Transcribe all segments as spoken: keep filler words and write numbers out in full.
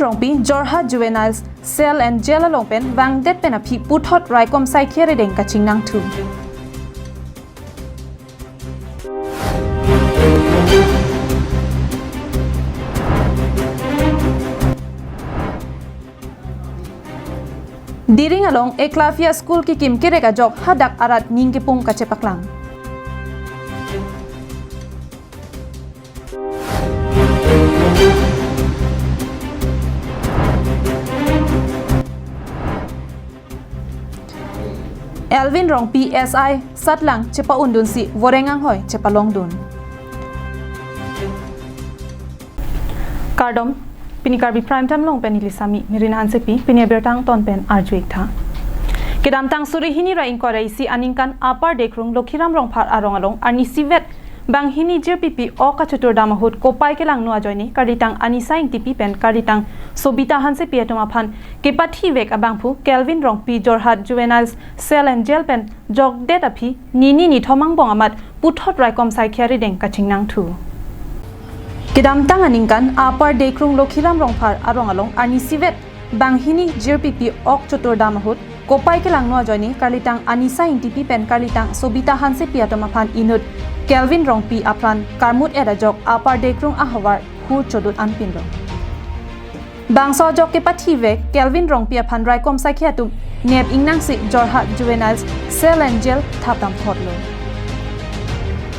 Rongpi Jorhat Juveniles Cell and Jail along pen vangdet pen aphi puthot raikom saikhi arideng kachingnangthu. Diring along Eklavya School kikim kerek ajok hadak arat ning kepung kachepaklang. Elvin Rongpi S I satlang chepa-undunsi voreng anghoi chepalongdun. Kardom, pini Karbi Prime Time along pen neli Sami Mirin Hansepi, pini abirta angton pen arju-ik tha. Kedamtang suri hini ra ingkoi ra isi aningkan Upper Dekrung Lokhiram Rongphar arong along arnisivet banghini jirpipi ok kachoturdam ahut kopai kelangno ajoine karlitang Anisa Ingtipi pen karlitang Sobita Hansepi atum aphan kepathivek abangphu Kelvin Rongpi Jorhat Juveniles Cell and Jail pen jokdet aphi nini nithom angbong amat puthot raikom saikhi arideng kachingnangthu. Kedamtang aningkan Upper Dekrung Lokhiram Rongphar arong along arnisivet banghini jirpipi ok choturdam ahut kopai kelangno ajoine karlitang Anisa Ingtipi pen karlitang Sobita Hansepi atum aphan inut Kelvin Rongpi apran karmut-et ajok Upper Dekrung ahavar hur chodut anpinlo. Bangso ajok kepathivek Kelvin Rongpi aphan raikom saikhi atum nep ingnangsi Jorhat Juveniles Cell and Jail thapdamthotlo.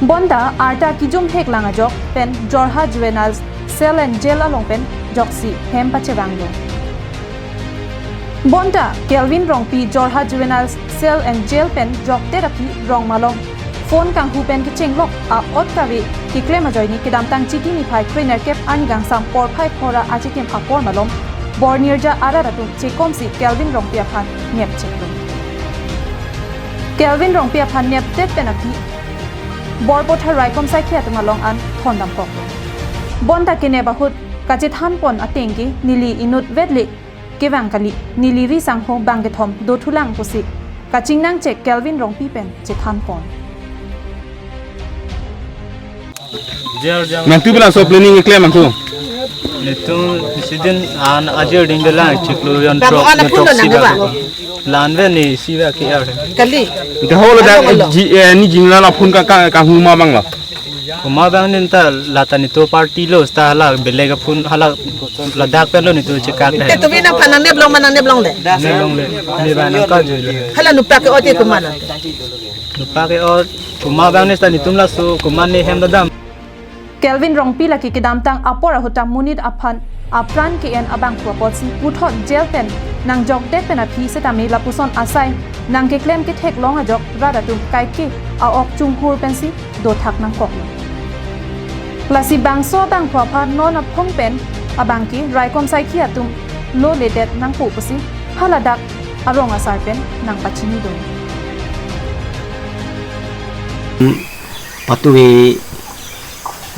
Bonta arta kijumheklang ajok pen Jorhat Juveniles Cell and Jail along pen joksi hem pachevanglo. Bonta Kelvin Rongpi Jorhat Juveniles Cell and Jail pen jokdet aphi rong malom phone kanghu pen kechenglok a-ot kave keklem ajoine kedamtang Chiti niphai krenerkep arni kangsam porphai phora achitim apor malom Bornirja arat atum chekomsi Kelvin Rongpi aphan nepcheklo. Kelvin Rongpi aphan nepdet pen aphi Borpothar raikom saikhi atum along an thondamkoklo. Bonta kenep ahut kachethanpon atengke neli inut vetle kevang kali, neli ri sangho bang kethom dothulang pusi kachingnangchek Kelvin Rongpi pen chethanpon. Nangtum belaso planning keklem nangtum? Netum president an ajir ding de lang chiklo yon Bang trok on na apun trok do nang siba. Ba? Lan ve ni siba ke ar. Kali. Ita ho lo dak Ano lo? Ji, eh, ni jingla la phone ka, ka, kanghu ma bang lo. Kuma bang nin ta lata netum party lo sta hala beleg apun hala ladak pen lo netum chekak de. Te tumi nangphan nangneplong ma nangneplongle? Neplongle. Ni ba nangkaju. Hala nupak ke ot ke kuma nang. Nupak ke ot kuma bang ni sta netum laso kuma ni hem dadam. Kelvin Rongpi lake kedamtang apor ahut ta monit aphan apran ke-en abangphu apotsi puthot jail pen nangjokdet pen aphi setame lapuson asai nangkeklem ketheklong ajok rat atum kaike a-ok chunghur pensi dothak nangkoklo. Lasi bangso abangphu aphan non aphong pen abangke raikom saikhi atum loledet nangpo pusi haladak arong asar pen nangpachinidun. Patuwi,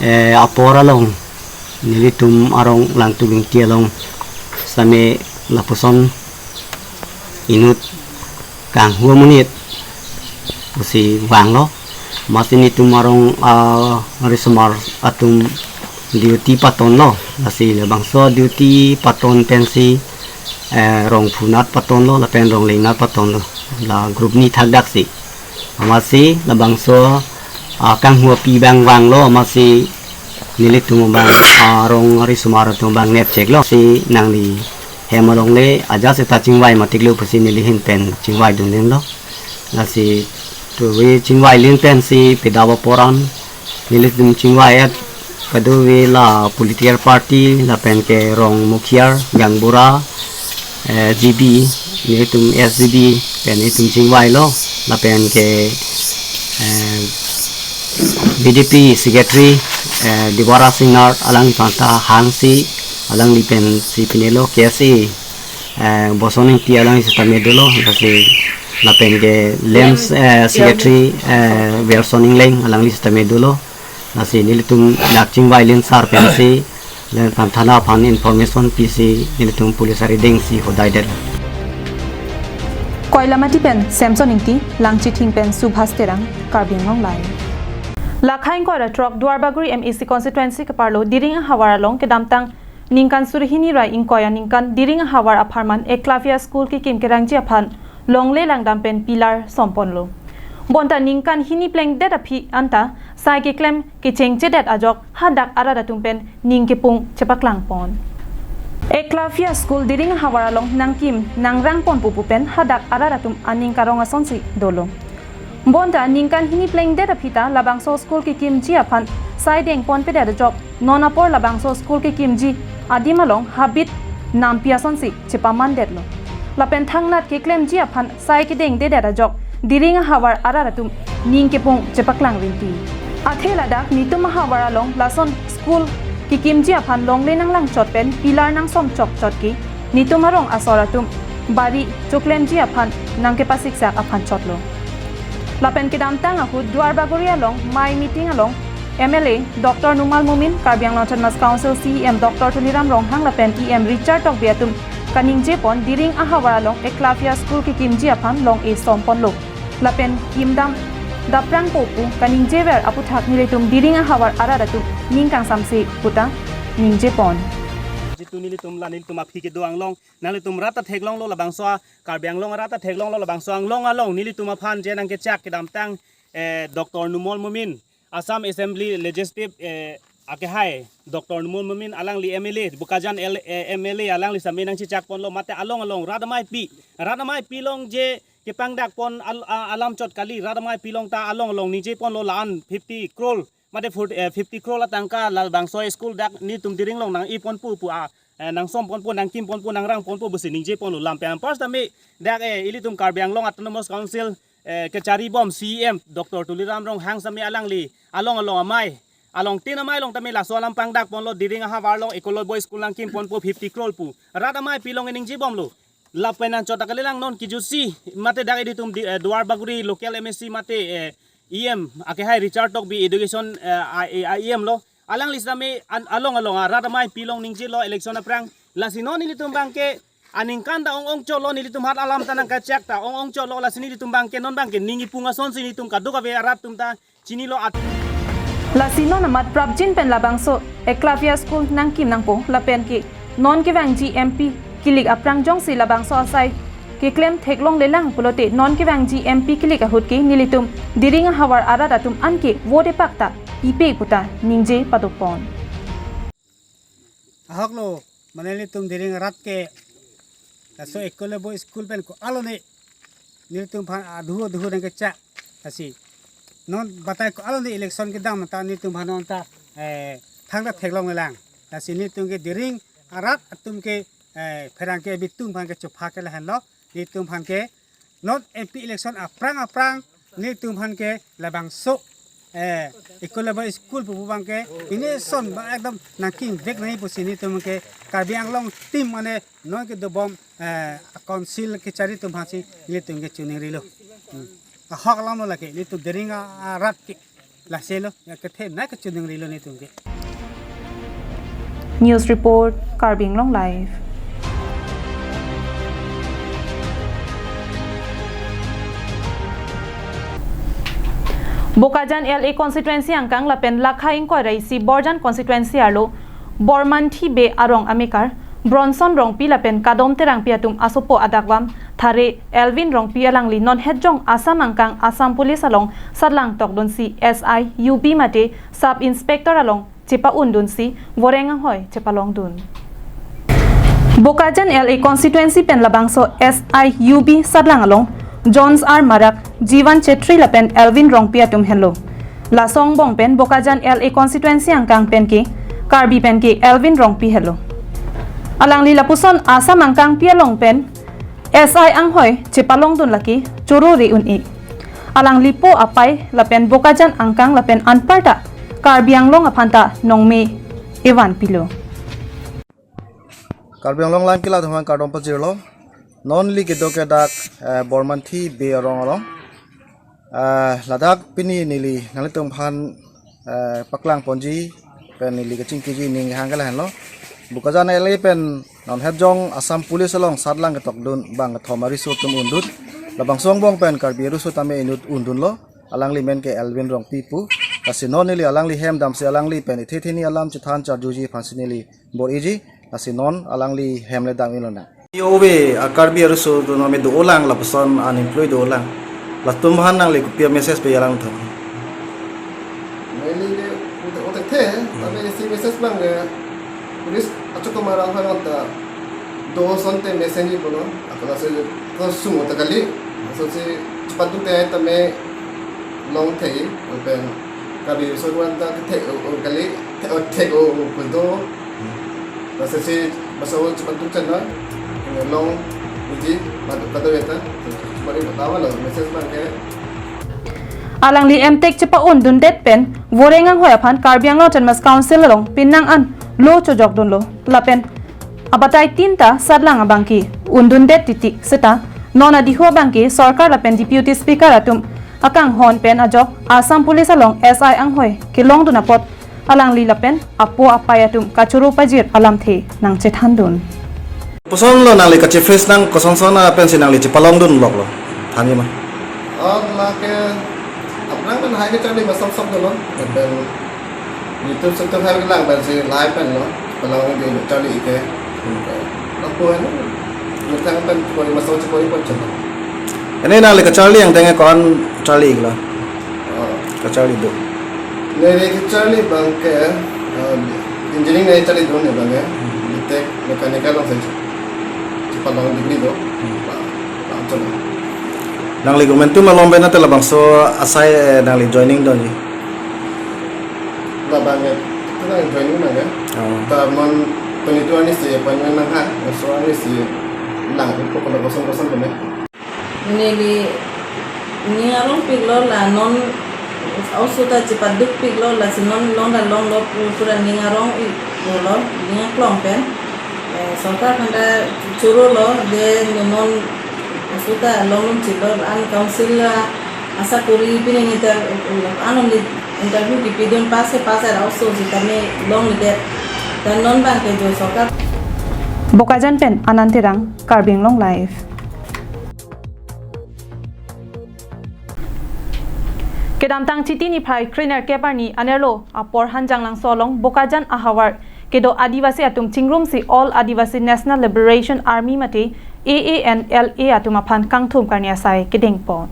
eh, apor along nelitum arong Langtuk Ingti along same lapuson inut kanghu amonit pusi vanglo. Amatsi netum arong, ah, risomar atum duty patonlo. Lasi labangso duty paton pensi, eh, rong phunat patonlo lapen rong lengnat patonlo. La group ni thakdaksi. Amatsi labangso, ah, kanghu api bang vanglo, amatsi nelitum bang, ah, arong risomar atum bang nepcheklo. Si nangli hem alongle ajat seta chingvai matiklo pusi neli ahin pen chingvaidun lenlo. Lasi tuwe chingvailin pensi pidava poran nelitum chingvai-et kadokave la political party lapen ke rong mukhiar, gaonbura, eh, G B, nelitum S G B pen nelitum chingvailo lapen ke, eh, B D P secretary, eh, Dibara Singnar alangliphan ta hangsi alangli pensi pinelo K S A, eh, Boson Ingti alangli sitame dolo, lasi lapen ke LAMPS, eh, secretary, eh, Wilson Ingleng alangli sitame dolo. Lasi nelitum dak chingvailin sar pensi, nelitum thana aphan information pisi, nelitum police arideng si hodai det. Koilamati pen Samson Ingti, Langchithing pen Subhas Terang, Karbi Anglong Live. Lakhai ingkoi ra throk Duarbagori M A C constituency keparlo Diring ahavar along kedamtang ningkan suri hini ra ingkoi aningkan Diring ahavar apharman Eklavya School kekim kerangji aphan longle langdam pen pillar somponlo. Bonta ningkan hini plengdet aphi anta sai keklem kechengchedet ajok hadak arat atum pen ning kepung chepaklangpon. Eklavya School Diring ahavar along nangkim nangrangponpo pu pen hadak arat atum aning karong asonsi dolo. Bonta ningkan hini plengdet aphi ta labangso school kekimji aphan sai dengponpedet ajok non apor labangso school kekimji adim along habit nampi asonsi chepamandetlo. Lapen thangnat keklemji aphan sai kedengdedet ajok Diring ahavar arat atum ning kepung chepaklang rinti. Athe ladak netum ahavar along lason school kekimji aphan longle nanglangchot pen pillar nangsom chokchot ke netum arong asor atum bari choklemji aphan nangkepasiksak aphan chotlo. Lapen kedamtang ahut Duarbagori along mei meeting along M L A Doctor Numal Momin, Karbi Anglong Autonomous Council C E M Doctor Tuliram Ronghang lapen E M Richard Tokbi atum kaningjepon Diring ahavar along Eklavya School kekimji aphan long-e somponlo. Lapen kimdam daprangpo pu kaningjever aputhak nelitum Diring ahavar arat atum ning kangsamse puta ningjepon. Jitu nelitum la nelitum aphi kedo anglong, nanglitum rat ta theklonglo labangso a Karbi Anglong arat ta theklonglo labangso anglong along nelitum aphan je nangkechak kedamtang, eh, Doctor Numal Momin, Assam Assembly Legislative, eh, akehai, Doctor Numal Momin alangli M L A, Bokajan L-, eh, M L A alangli same nangchechakponlo mate along along rat ameipi, rat ameipi along je kepangdakpon al-, a-, alam chot kali, rat ameipi along ta along along ningjeponlo la-an fifty crore mate forty, eh, fifty crore atangka labangso school dak netum Diring along nang-eponpo pu a, eh, nangsomponpo, nangkimponpo, nangrangponpo pusi ningjeponlo. Lapen anpar tame dak, eh, ilitum Karbi Anglong Autonomous Council, eh, kacharibom C E M Doctor Tuliram Ronghang same alangli along along amei, along tin amei along tame laso alam pangdakponlo, Diring ahavar along Eklavya School nangkimponpo fifty crore pu. Rat ameipi along ningjebomlo. Lapen anchot ta kalilang non kijutsi mate dak ilitum di, eh, Duarbagori local M A C mate, eh, E M akehai Richard Tokbi education, eh, a, a, E M lo. Alangli same an-, along along a rat ameipi along ningjelo election aphrang. Lasi non nelitum abangke aningkan ta ong ong chotlo, nelitum hat alam ta nangkachak ta ong ong chotlo, lasi nelitum abangke non abangke ning kepung asonsi nelitum kadokave arat atum ta chinilo at. Lasi non amat prapjin pen labangso Eklavya School nangkim nangpo lapen ke non kevangji M P kilik aphrang jongsi labangso asai keklem theklonglelang pulote non kevangji M P kilik ahut ke nelitum Diring ahavar arat atum anke vote pak ta pipe puta ningje padopon. Ahoklo, mane nelitum Diring arat ke laso Eklavya School pen ko-an lone nelitum aphan adhu adhu nangkechak. Lasi non batai ko-an lone election kedam ta nelitum aphan non ta, eh, thangta theklonglelang. Lasi nelitum ke Diring arat atum ke, eh, pherangke bitung aphan ke chopha ke lahenlo. Nelitum aphan ke non M P election aphrang aphrang nelitum aphan ke labangso, eh, Eklavya School pupu abangke pine son ba ekdom nangkimvek nangji pusi nelitum ke Karbi Anglong team mane non kedobom, eh, council kechari atum aphansi nelitum ke choningrilo. Hmm. Ahok alamlo lake nelitum Diring a, arat ke laselo, ya kethe nai kechoningrilo nelitum ke. News report, Karbi Anglong Live. Bokajan L A constituency angkang lapen lakha ingkoi ra isi Borjan constituency arlo Bormanthi Bey arong amekar Bronson Rongpi lapen Kadom Terangpi atum asopo adakvam thare Elvin Rongpi alangli non hetjong Assam angkang Assam Police along satlang tokdunsi S I U B mate Sub Inspector along chepa-undunsi voreng anghoi chepalongdun. Bokajan L A constituency pen labangso S I U B satlang along Jones R Marak, Jivan Chetri lapen Elvin Rongpi atum henlo. Laso angbong pen Bokajan L A constituency angkang pen ke Karbi pen ke Elvin Rongpi henlo. Alangli lapuson Assam angkangpi along pen S I anghoi chepalongdun lake choro re un-e. Alangli po apai lapen Bokajan angkang lapen anparta Karbi Anglong aphanta nongme evan pilo. Karbi Anglong lang kila thumang kardom pajirlo. Non neli kedo ke dak, eh, Bormanthi Bey arong along. Ah, ladak pini neli nanglitum aphan, eh, paklangponji pen neli kachingkiji ning hang ke lahenlo. Bokajan L A pen non hetjong Assam Police along satlang ketokdun bangkethom ariso atum undun. Labangso angbong pen Karbi ariso tame inut undunlo. Alangli men ke Elvin Rongpi pu. Lasi non neli alangli hem damsi alangli pen ithe theni alam chethan charjuji aphansi neli bor-iji. Lasi non alangli hem le dam-i lonang. Yo ve, a Karbi aruso do nome dolang, lapuson unemployed dolang. Latum aphan nangli kopi a-message pe alang thon? Neli ke utak utak the, tapi isi message abang ke police achok kemara aphan ta do asonte message ni pulo. Ako lasi to sung utak kali. Lasi si cepat tu te ai tame long the, lapen Karbi aruso wan ta the o kali, the o the o o pulo. Lasi si basa o cepat tu channel long iji madu kata beta. Cepat ni pertama lo message abang ke. Alangli M Tech chepa-undundet pen, Voreng anghoi aphan Karbi Anglong Autonomous Council along penang an lo chojokdunlo. Lapen abatai tin ta satlang abangke undundet titi seta non adihu abangke sorkar lapen Deputy Speaker atum akanghon pen ajok Assam Police along S I anghoi kelongdun apot alangli lapen apo apai atum kachoro pajir alamthe nangchethandun. Koson lo nangli kache-face nang, kosonson pensi nangli chepalongdun loklo? Thanji ma. Oh, lake aphrang pen lahai kecharli masam sam dolo. Lapen YouTube satu hal lang pensi lahai pen lo. Palongdun charli ke. Lapu ano? Methang pen chepori masam chepori pon chalo. Ini nangli kacharli angdeng ko-an charli lo? Oh. Kacharli do. Neli kacharli abangke, eh, engineering neli charlidun abangke. B Tech mechanical along si chepalong degree do. Hmm. Ba, ba, chalo. Nangli government atum along pen ate labangso asai, eh, nangli joining do ni? Labangke, itu nang joining abangke. Oh. Ta non twenty-two arni si appointment nangha, so arni si lang, pokok koson koson kami. Neli ning arongpiklo la non oso ta chepadukpiklo, lasi non long ta longlo pu-, pura ning arong-ilo, ning aklong pen. Eh, sorkar aphan ta chorolo, de non oso ta longdun chilo, an council la asa kori pini ni ta, eh, anon ni interview kipidun pass ke pass ar oso sitame longledet. Ta non abangke jo sorkar. Bokajan pen Anand Terang, Karbi Anglong Live. Kedamtang Chiti niphai krenerkep arni anerlo apor Hanjanglangso along Bokajan ahavar kedo Adivasi atum chingrumsi All Adivasi National Liberation Army mate A A N L A atum aphan kangthum karni asai kedengpon.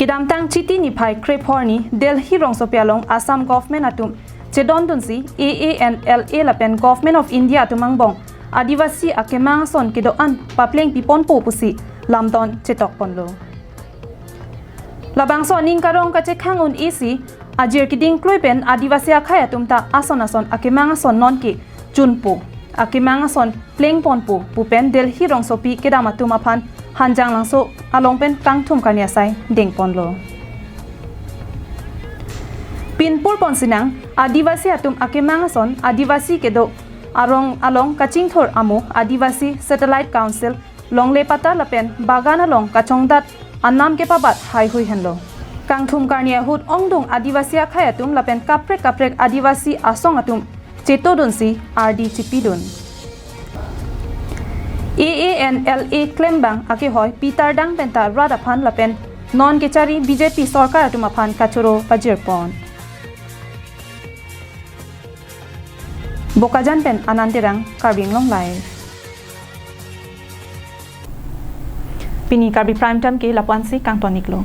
Kedamtang Chiti niphai krephor arni Delhi rongsopi along Assam government atum chedondunsi A A N L A lapen Government of India atum angbong Adivasi akemang ason kedo-an papleng piponpo pusi lamdon chetokponlo. Labangso aning karong kachekhang un-esi ajir keding klui pen Adivasi akhei atum ta ason ason akemang ason nonke chunpo, akemang ason plengponpo pu pen Delhi rongsopi kedam atum aphan Hanjanglangso along pen kangthum karni asai dengponlo. Pinpur ponsinang, Adivasi atum akemang ason, Adivasi kedo arong along kachingthur amo, Adivasi Satellite Council, longle patta lapen bagan along kachongdat anam kepabat haihui henlo. Kangthum karni ahut ongdung Adivasi akhei atum lapen kaprek kaprek Adivasi asong atum chetodunsi ardi chipidun. A A N L A klembang akehoi Peter Dang penta rat aphan lapen non kechari B J P sorkar atum aphan kachoro pajirpon. Bokajan pen Anand Terang, Karbi Anglong Live. Pini Karbi Prime Time ke lapu-ansi kangton-iklo.